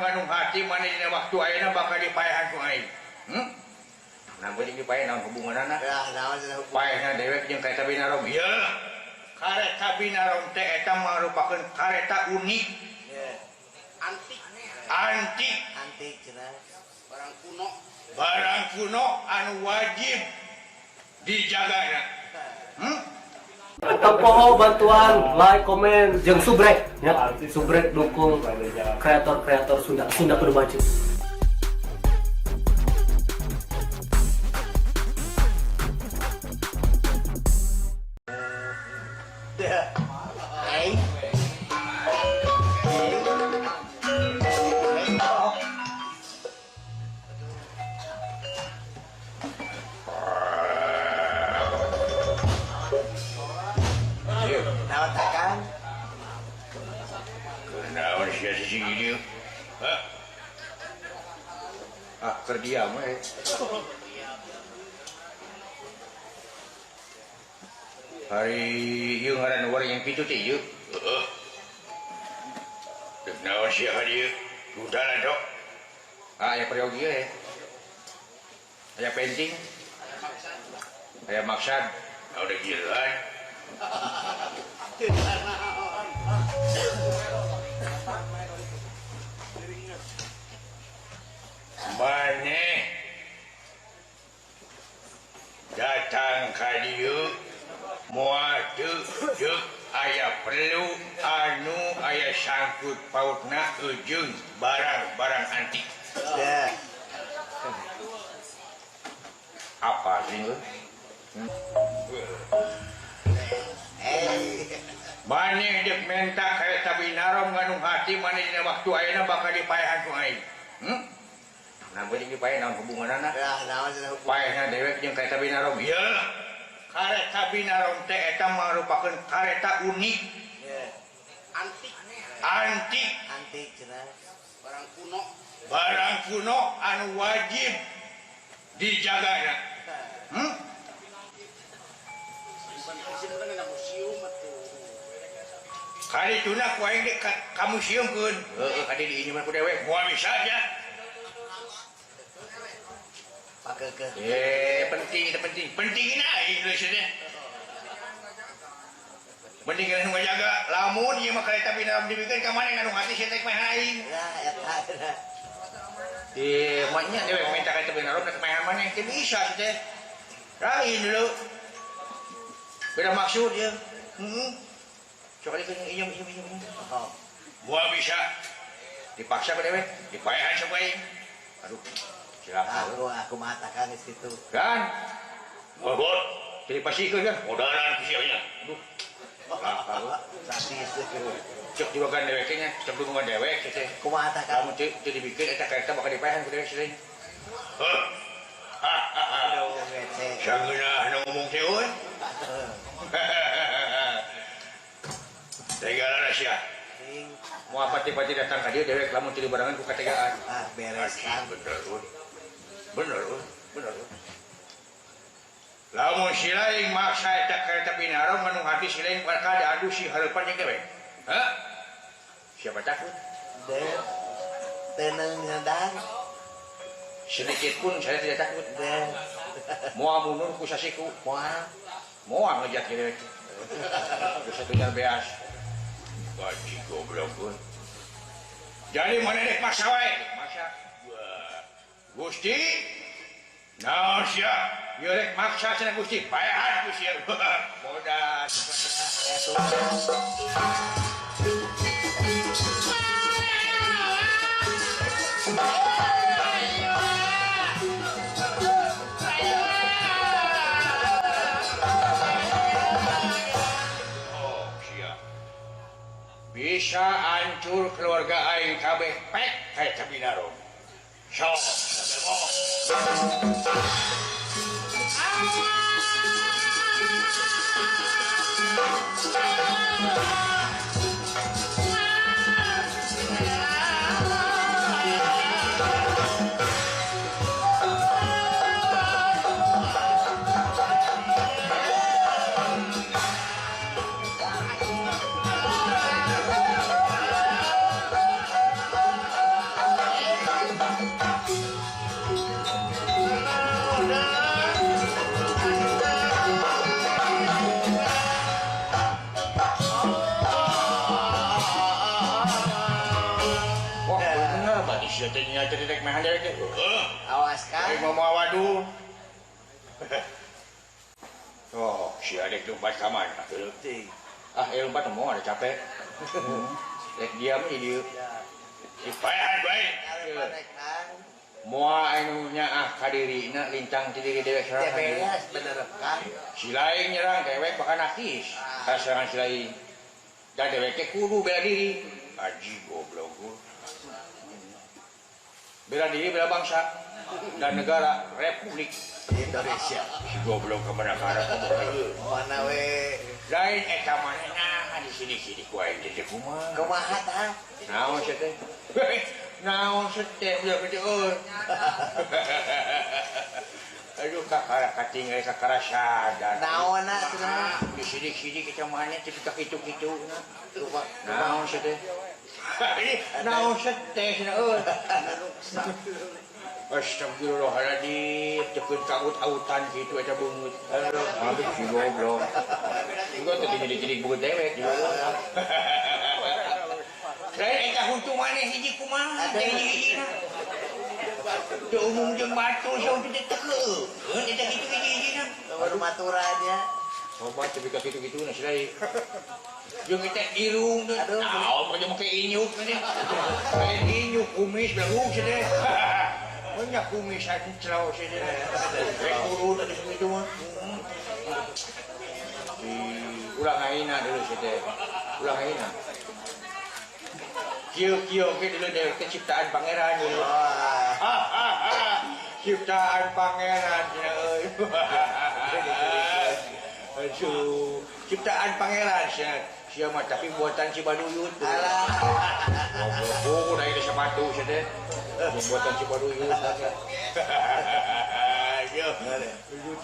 ngandung hati maneh dina waktu ayeuna bakal dipaehan ku aing. Nah, beuting dipaehan naon hubunganna? Lah, naon cenah hubungan? Paehna dewek jeung kareta Binarom. Ieu. Kareta Binarom teh eta marupakeun kareta unik. Antik. Antik. Antik cenah. Barang kuno. Barang kuno anu wajib dijagana. Tempoho bantuan, like, komen, jeung subrek ya. Subrek dukung kreator-kreator Sunda, Sunda kudu maju. Naon tah Kang? Kunaon sia sisi gini? Hah? Ah, keur diam we. Hari ieu ngaran wareng yang kitu teh ieu. Heeh. Deuk naon sia ka dieu? Udah dok. Ah, aya peryogi we. Aya penting. Aya maksad. Ah, udah gilaan. Maneh datang ka dieu moal teu deuk aya perlu anu aya sangkut pautna jeung barang-barang antik. Ya. Apa sih lu? Maneh deuk menta kareta Binarom ngandung hati maneh dina waktu ayeuna bakal dipaehan ku aing. Nah, beuting dipaehan naon hubunganna? Lah, naon cenah hubungan? Paehna dewek jeung kareta Binarom. Ieu. Kareta Binarom teh eta marupakeun kareta unik. Antik. Antik. Antik cenah. Barang kuno. Barang kuno anu wajib dijagana. Kali tuna ku aing deuk ka museumkeun. Heueuh, kadi diinjeman ku dewek. Moal bisa nya. Pakeukeun. Penting itu penting. Pentingin aing geus teh. Mending anu ngajaga lamun ieu mah kareta Binarom dibikeun ka maneh ngandung hati sia teh mah aing. Lah eta cenah. Maknya dewek minta kareta Binarom rek maehan maneh teu bisa sia teh. Lain dulu. Beda maksud ya. Heeh. Coba dikeun inyum inyum inyum. Oh. Moal bisa. Dipaksa ku dewek, dipaehan sok aing. Aduh. Silakan. Aku mah Kang geus kitu. Kan? Bobot. Jadi pasikeun kan? Modaran ku sia nya. Aduh. Satis. Cek juga kan dewek nya, cek dukungan dewek teh. Kumaha tah Kang? Lamun teu dibikeun eta kareta bakal dipaehan ku dewek seuring. Heuh. Aduh, ngece. Sangeunah nu ngomong teh euy. Tega sia. Moal pati-pati datang ka dieu dewek lamun teu dibarengan ku kategaan. Ah, beres Kang. Bener euy. Bener euy, bener euy. Lamun si lain maksa eta kareta Binarom ngandung hati si lain bakal diadu si hareupan jeung dewek. Hah? Siapa takut? Deh. Tenang nyadar. Sedikit pun saya tidak takut. Deh. Moal mundur ku sasiku. Moal. Moal ngejat dewek. Ku satunya beas. Gaji goblok pun. Jadi mana dek maksa wae? Maksa. Gusti. Naon sia? Ieu rek maksa cenah Gusti. Paehan ku sia. Bodas. Oh, sia. Bisa hancur keluarga aing kabeh pek kareta Binarom. Sok, sia teh nya teh rek mehan dewek teh. Heuh. Awas Kang. Aing mau waduh. Oh, sia dek lompat ka mana? Ah, lompat mau ada capek. Rek diam di dieu. Dipaehan bae. Moal anu nyaah ka dirina lintang ti diri dewek sorangan. Beres bener Kang. Si lain nyerang dewek bakal nakis. Kaserangan si lain. Da dewek teh kudu bela diri. Aji goblok. Bela diri bela bangsa dan negara Republik Indonesia. Si goblok ka mana karep. Mana we? Lain eta manehna di sini-sini ku aing teh kumaha. Kumaha tah? Naon sia teh? Naon sia teh udah gede euy. Aduh kakara katingal kakara sadar. Naonna cenah? Di sini-sini kita maneh teh ka kitu-kitu. Naon sia teh? Naon sia teh cenah euy. Astagfirullahaladzim, teukeun kaut-autan kitu eta beungeut. Aduh, habis si goblok. Engko teh jadi-jadi beungeut dewek. Lain eta huntu maneh hiji kumaha teh hiji-hijina. Teu umum jeung batur sia huntu teh teu keueun eta kitu hiji-hijina. Baru maturannya. Coba teh ka kitu-kituna si lain. Jeung eta irung teh. Naon mah make inyuk teh. Lain inyuk kumis belung sia teh. Banyak kumis anu celau sia teh. Rek turun atuh kitu mah. Ulah ngahina dulu sia teh. Ulah ngahina. Kieu-kieu oge dulu dewek teh ciptaan pangeran dulu. Ciptaan pangeran cenah euy. Aduh, ciptaan pangeran sia. Sia mah tapi buatan Cibaduyut. Alah. Goblok da ieu sepatu sia teh. Buatan Cibaduyut.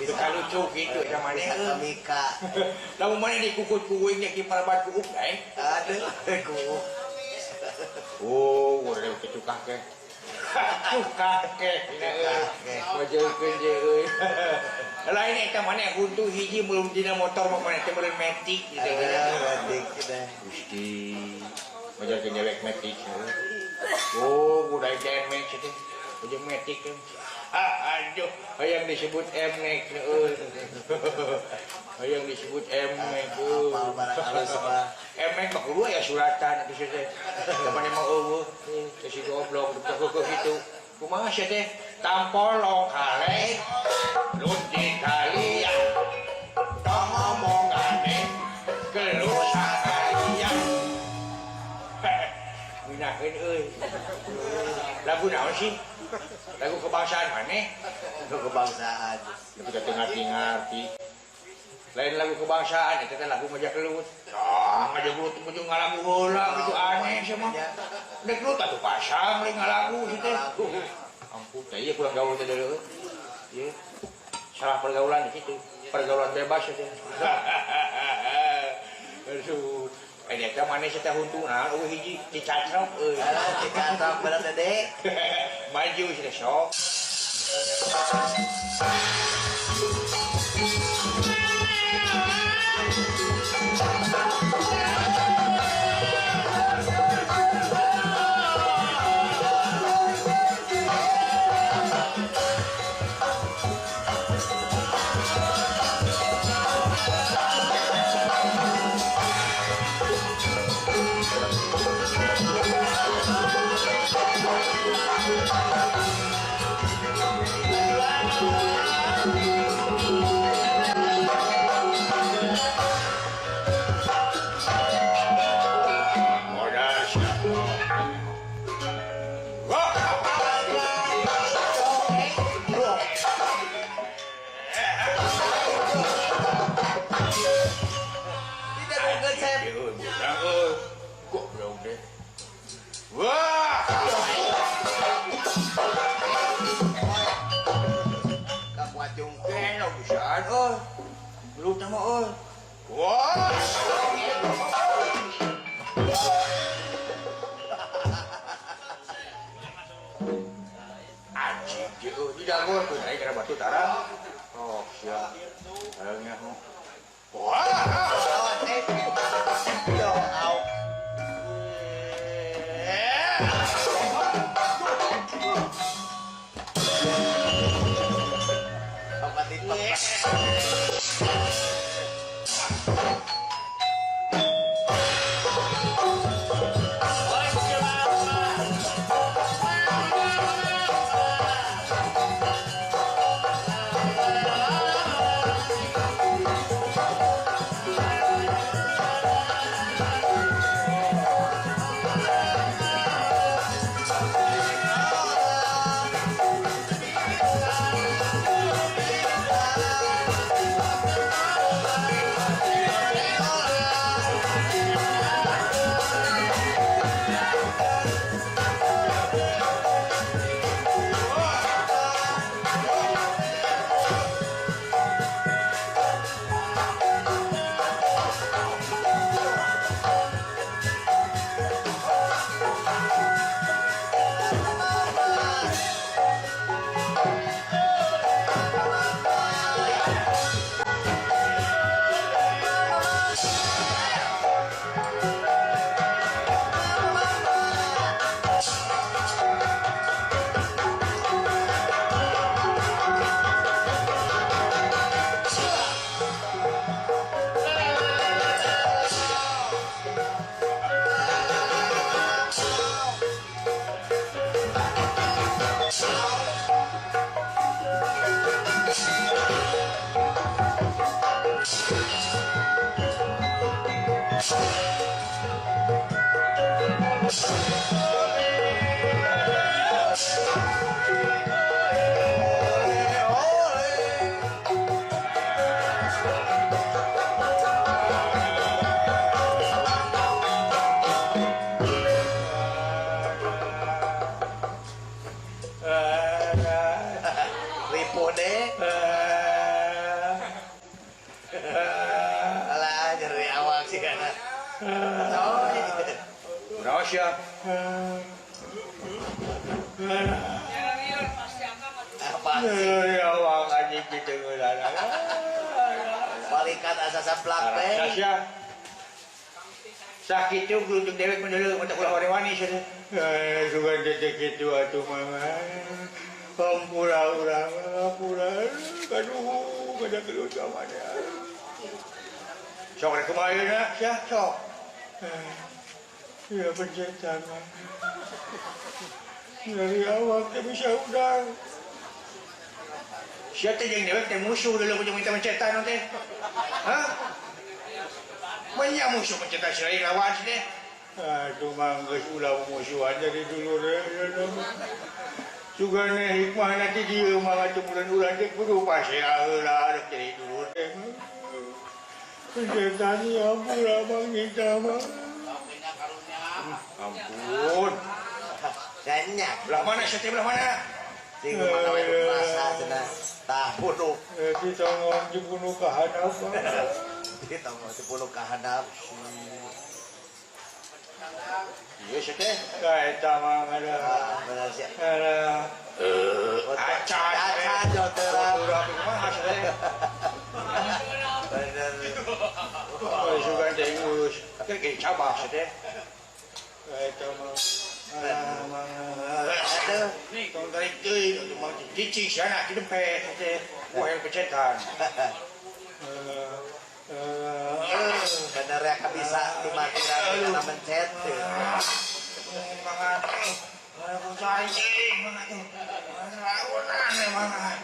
Bisa lucu gitu sama maneh. Bisa komika. Lamun maneh dikukut ku uing nya ki paraban kuuk lain. Aduh, kuuk. Oh, urang teh cukah ke. Cukah ke. Majeulkeun je euy. Lain eta maneh huntu hiji belum dina motor mah maneh teh meureun matic gitu. Matic teh. Gusti, majalkeun dewek matic. Oh, udah N-Max teh. Ujung matic teh. Ah, aduh, hayang disebut M-Max euy. Hayang disebut M-Max euy. Apa barang halus mah. M-Max mah kudu aya suratan atuh sia teh. Maneh mah eueuh, teh si goblok teh keukeut kitu. Kumaha sia teh? Tampolong kaleng, lunti kalian, tong ngomongane, gelut sakalian. Ngeunaheun euy. Lagu naon sih? Lagu kebangsaan maneh? Lagu kebangsaan. Tapi teu ngarti-ngarti. Lain lagu kebangsaan eta teh lagu Majakelut. Ah, Majakelut teh kudu ngalagu heula kitu aneh sia mah. Dek gelut atuh pasang lain ngalagu sia teh. Ampun, teh ieu kurang gaul teh deuleu. Ieu salah pergaulan di situ. Pergaulan bebas sia teh. Aduh, eta maneh sia teh huntuna eueuh hiji dicatrok euy. Alah, dicatrok bener teh, Dek. Maju sia teh sok. sia. Apa sih? Ya awak anjing kitu geulana. Balikan asa saplak teh. Sia. Sakitu geluntung dewek mendeuleu mata ulah wani-wani sia teh. Sugan teh kitu atuh mah. Ampura urang, ampura. Aduh, kada gelut ka mana. Sok rek kumaha ayeuna sia, sok. Ya pencetan mah. Dari awak teh bisa udang. Sia teh jeung dewek teh musuh dulu jeung minta pencetan teh. Hah? Banyak musuh pencetan si lain lawan si teh. Aduh mah geus ulah musuhan jadi dulur ya. Sugana hikmah nanti dia mah atuh urang teh kudu pasea heula rek jadi dulur teh. Pencetan ya ampun abang kita mah. Ampun. Banyak. Belah mana sia teh belah mana? Sing kumaha we rasa cenah. Tah bunuh. Ditongong dibunuh ka handap. Ditongong dibunuh ka handap. Ieu sia teh. Ka eta mah ada. Bener sia. Ada. Acan. Acan joteura. Kumaha sia teh? Bener. Oh, sugan teh ngurus. Teh ge cabak sia teh. Ka eta mah. Aduh. Tong tarik deui atuh mah cicing sia na kitu pe teh. Wah yang pecetan. Bener ya bisa dimatiran karena mencet. Mangan. Aku cacing mangan tuh. Raunan mangan.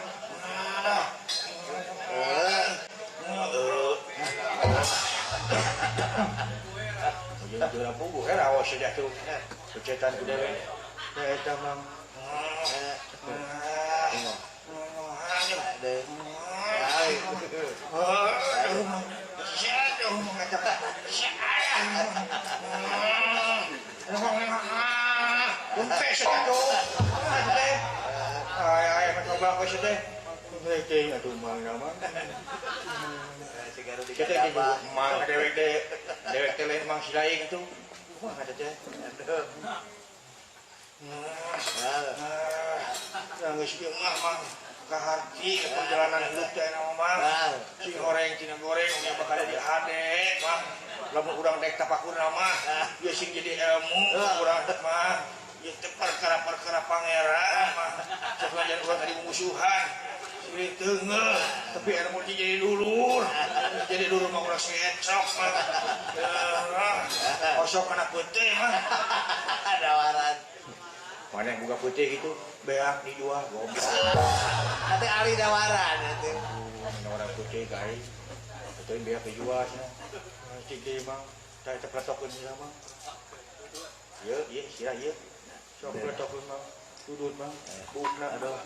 Jeung teu rapuguh era awas saja tuh. Pecetan ku dewe. Eta mang. Aduh. Kaharti perjalanan hidup teh na mah si goreng cina goreng nya bakal jadi hade mah lamun urang dek tapakurna mah ieu sing jadi ilmu urang mah ieu teh perkara-perkara pangeran mah sanajan urang tadi musuhan sing teungeuh tapi ilmu teh jadi dulur mah urang sing ecok mah osok kana peuting mah dawaran mana yang buka putih gitu beak dijual goblok. Ate ari dawaran atuh. Dawaran putih guys. Atuh beak dijual cenah. Cik deui mah tah eta pletokeun sila mah. Ieu ieu sila ieu. Sok pletokeun mah. Udut mah. Buukna aduh.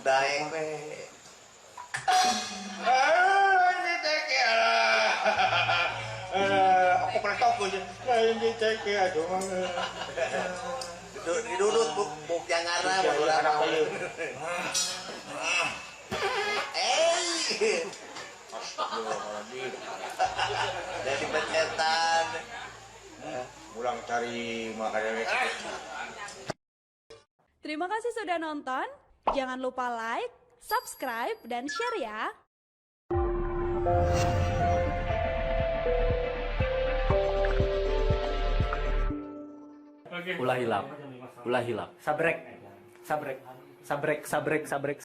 Daeng we. Ah, ini teh aku pletokeun. Lain di teh aduh mah. Didudut buk yang ngarah urang mah. Eh. Astagfirullahaladzim. Dari pencetan. Pulang cari makanan. Terima kasih sudah nonton. Jangan lupa like, subscribe, dan share ya. Ulah hilap. Ulah hilap. Sabrek. Sabrek. Sabrek, sabrek, sabrek.